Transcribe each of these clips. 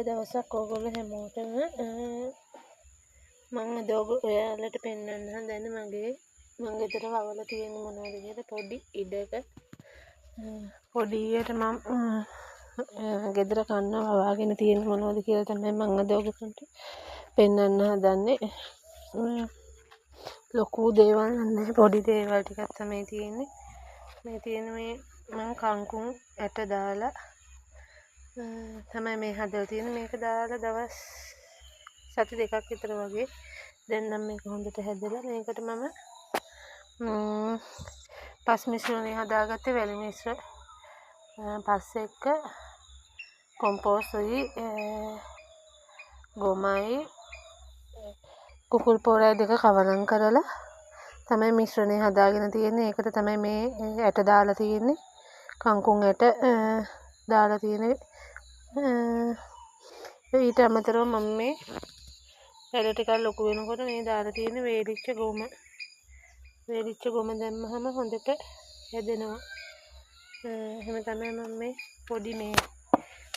දවසක් ඕගොල්ලෝ හැමෝටම. මං අද ඔයාලට පෙන්වන්න හදන්නේ මගේ මං ගෙදර වවලා තියෙන මොනවද කියලා. පොඩි ඉඩක පොඩියට මං ගෙදර කන්න වවාගෙන තියෙන මොනවද කියලා තමයි මං අද ඔයගොල්ලන්ට පෙන්වන්න හදන්නේ. ලොකු දේවල් නෑ, පොඩි දේවල් ටිකක් තමයි තියෙන්නේ. මේ තියෙන මේ මං කංකුම් ඇට දාලා තමයි මේ හදලා තියෙන්නේ. මේක දාලා දවස් සති දෙකක් විතර වගේ. දැන් නම් මේක හොඳට හැදලා මේකට මම පස් මිශ්‍රණය හදාගත්තේ. වැලි මිශ්‍ර පස් එක්ක කොම්පෝස්ට්ුයි ගොමයි කුකුල් පෝරයි දෙක කවලම් කරලා තමයි මිශ්‍රණය හදාගෙන තියෙන්නේ. ඒකට තමයි මේ ඇට දාලා තියෙන්නේ. කංකුම් ඇට දාලා තියෙන්නේ. ඊට අමතරව මම මේ පැල ටිකක් ලොකු වෙනකොට මේ දාලා තියෙන වේලිච්ච ගොම. වේලිච්ච ගොම දැම්මහම හොඳට හැදෙනවා. එහෙම තමයි මම මේ පොඩි මේ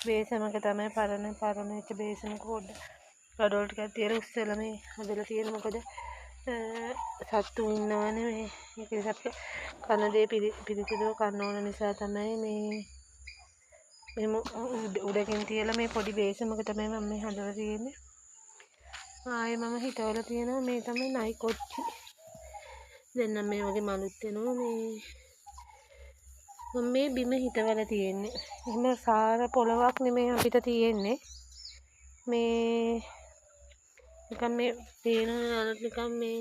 බේසමක තමයි පරණ පරණ වෙච්ච බේසමක පොඩ්ඩ ගඩොල් ටිකක් තියලා උස්සලා මේ හදලා තියෙන. මොකද සත්තු ඉන්නවනේ මේ. ඒක නිසා අපි කන දේ පිරිසිදුව කන්න ඕන නිසා තමයි මේ මෙහෙම උඩකින් තියලා මේ පොඩි බේසමක තමයි මම මේ හදලා තියෙන්නේ. ආයේ මම හිතවලා තියෙනවා මේ තමයි නයි කොච්චි. දැන් නම් මේ වගේ මලුත් එනවා. මේ මම මේ බිම හිතවලා තියෙන්නේ. එහෙම සාර පොළවක් නෙමෙයි අපිට තියෙන්නේ. මේ නිකන් මේ පේනවා නිකන් මේ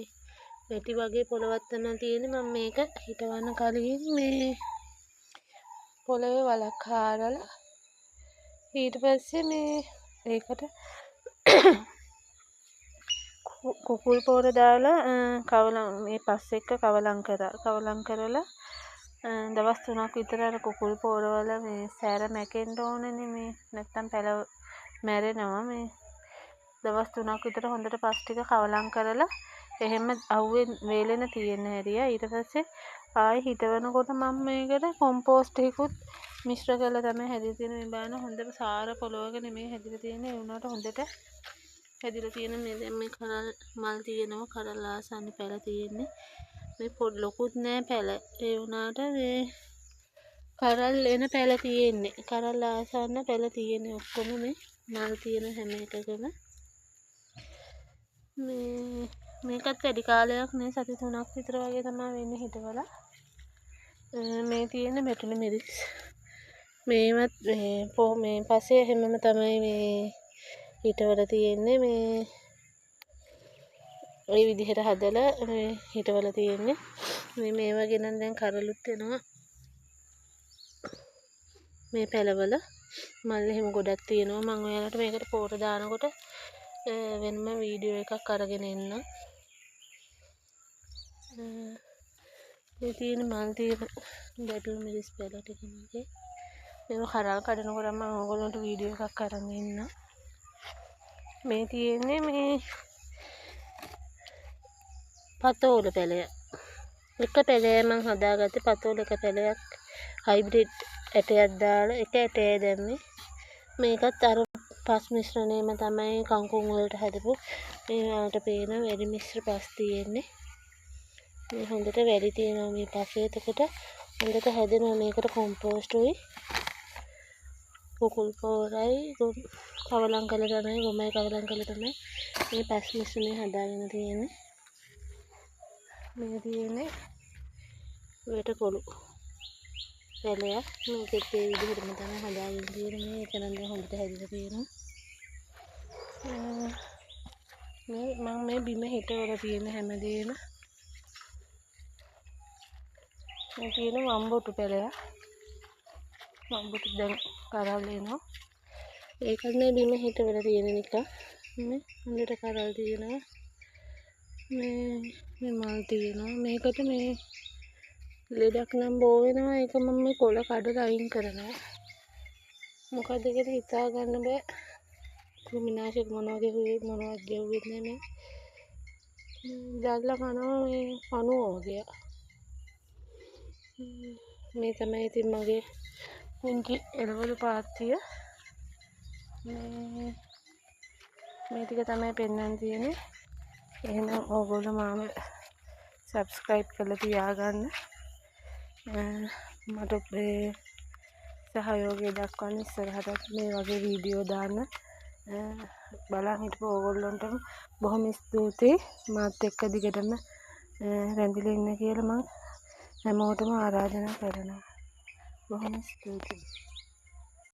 වැටි වගේ පොළවක් තමයි තියෙන්නේ. මම මේක හිටවන්න කලින් මේ පොළවේ වලක් හාරලා ඊට පස්සේ මේ ඒකට කුකුල් පොර දාලා කවලම් මේ පස් එක්ක කවලම් කරා. කවලම් කරලා දවස් 3ක් විතර අර කුකුල් පොරවල මේ සැර මැකෙන්න ඕනනේ මේ, නැත්තම් පැල මැරෙනවා. මේ දවස් 3ක් විතර හොඳට පස් ටික කවලම් කරලා එහෙම අවුවේ වේලෙන තියෙන හැරියා. ඊට පස්සේ ආයෙ හිටවනකොට මම මේකට කොම්පෝස්ට් එකකුත් මිශ්‍ර කරලා තමයි හැදිලා තියෙන්නේ. මේ බලන්න හොඳට සාර පොළොවක නෙමෙයි හැදිලා තියෙන්නේ. ඒ වුණාට හොඳට හැදිලා තියෙන. මේ දැන් මේ කරල් මල් තියෙනවා. කරල් ආසන්න පැල තියෙන්නේ. මේ පොඩ් ලොකුත් නෑ පැල. ඒ වුණාට මේ කරල් එන පැල තියෙන්නේ. කරල් ආසන්න පැල තියෙන්නේ ඔක්කොම මේ මල් තියෙන හැම එකකම. මේ මේකත් වැඩි කාලයක් නෑ, සති 3ක් විතර වගේ තමයි වෙන්නේ හිටවලා. මේ තියෙන මැටුණු මිරිස්. මේවත් මේ මේ පස්සේ එහෙමම තමයි මේ හිටවල තියෙන්නේ. මේ ওই විදිහට හදලා මේ හිටවල තියෙන්නේ. මේ මේ වගේ නම් දැන් කරලුත් එනවා. මේ පැලවල මල් එහෙම ගොඩක් තියෙනවා. මම ඔයාලට මේකට පොර දානකොට වෙනම වීඩියෝ එකක් අරගෙන එන්නම්. මේ තියෙන මල් තියෙන ගැටුණු මිරිස් පැල ටික මගේ. මේව කරල් කඩනකොට මම ඔයගොල්ලන්ට වීඩියෝ එකක් අරන් එන්නම්. මේ තියෙන්නේ මේ පතෝල පැලය. එක පැලය මං හදාගත්තේ. පතෝල එක පැලයක් හයිබ්‍රිඩ් ඇටයක් දාලා එක ඇටය දැම්මේ. මේකත් අර පස් මිශ්‍රණයම තමයි කංකුම් වලට හදපු. මේ ඔයාලට පේන වැලි මිශ්‍ර පස් තියෙන්නේ. මේ හොඳට වැලි තියෙනවා මේ පසේ. එතකොට හොඳට හැදෙනවා. මේකට කොම්පෝස්ට්ුයි කුකුල් පොරයි කවලම් කරලා තමයි ගොමයි කවලම් කරලා තමයි මේ පස් මිශ්‍රණය හදාගෙන තියෙන්නේ. මේ තියෙන්නේ වෙටකොළු පැලයක්. මේකෙත් ඒ විදිහටම තමයි හදාගෙන තියෙන්නේ. මේ එක නම් දැන් හොඳට හැදිලා තියෙනවා. මේ මම මේ බිම හිටවල තියෙන හැමදේම. මේ තියෙන වම්බොටු පැලයක්. වම්බොටු දැන් කරල් එනවා. ඒකත් මේ බිම හිටවල තියෙන නිකන්. මේ හොඳට කරල් තියෙනවා. මේ මේ මල් තියෙනවා. මේකට මේ ලෙඩක් නම් බෝ වෙනවා. ඒක මම මේ කොළ කඩලා අයින් කරනවා. මොකද කියලා හිතා ගන්න බෑ. කෘමිනාශක මොනවා ගැහුවේ මොනවත් ගැහුවෙත් නෑ. මේ දැල්ලා කනවා මේ පණුවෝ වගේ. මේ තමයි ඉතින් මගේ පුංචි එළවලු පාත්තිය. මේ මේ ටික තමයි පෙන්වන්න තියෙන්නේ. එහෙනම් ඕගොල්ලෝ මාව සබ්ස්ක්‍රයිබ් කරලා තියාගන්න. මට ඔබේ සහයෝගය දක්වන්න ඉස්සරහටත් මේ වගේ වීඩියෝ දාන්න. බලන් හිටපු ඕගොල්ලොන්ටම බොහොම ස්තුතියි. මාත් එක්ක දිගටම රැඳිලා ඉන්න කියලා මං හැමෝටම ආරාධනා කරනවා. බොහොම ස්තුතියි.